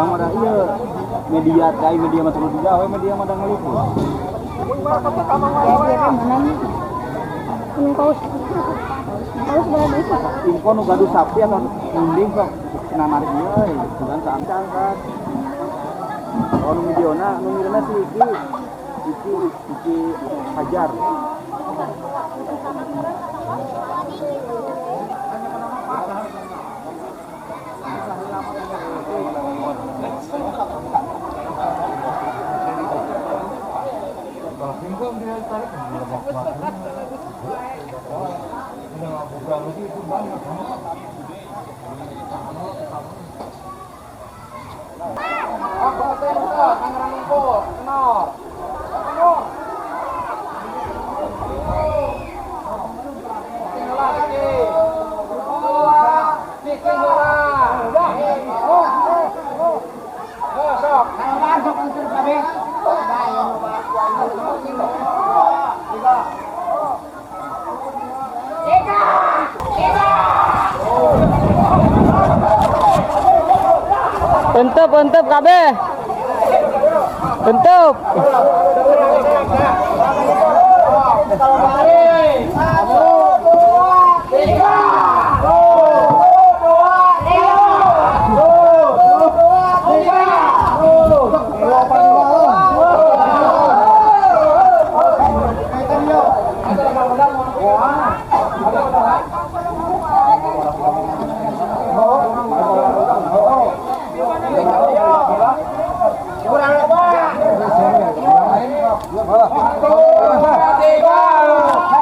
Urang mah da ieu media teh, media mah terus gawe, media mah da ngeliput. Kuning paus. Paus boleh duit. Info nu gaduh sapi atau munding sok cenah narik ieu euy, bukan saangkat. Oh, nu videona, nu ngirimna si Iki. Iki Iki Hajar. Entep, entep kabeh. Entep.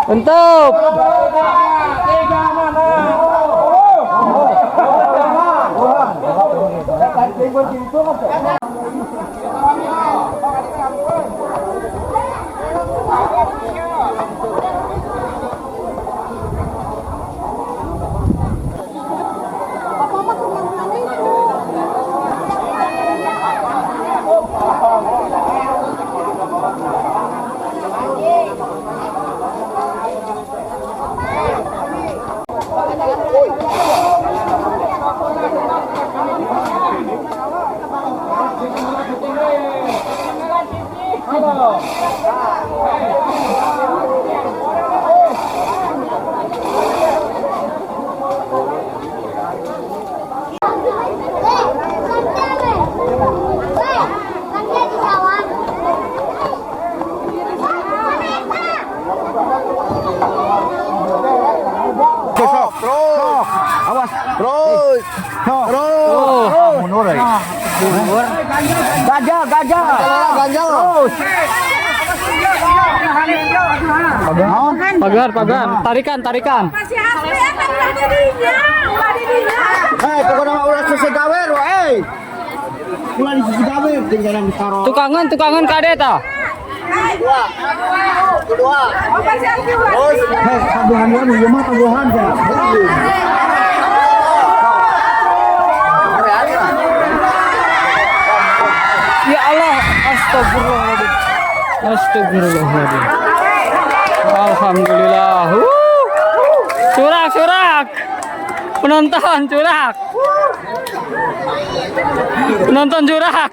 Entep. Papa mah kemana itu? Sok, terus. Awas. Terus. Terus. Mundur euy. Mundur. Gajah, gajah. Gajah. Terus. Pagar, pagar. Tarikan, tarikan. Hei, pokoknya mah ulah sesegawer wae. Ulah di sesegawer tinggalan ditaruh. Tukangan, tukangan kade ta. Terus, hei, tabuhan wae ieu mah tabuhan ya. Ya Allah, astagfirullahaladzim. Astagfirullahaladzim. Alhamdulillah. Curak, curak. Penonton curak. Penonton curak.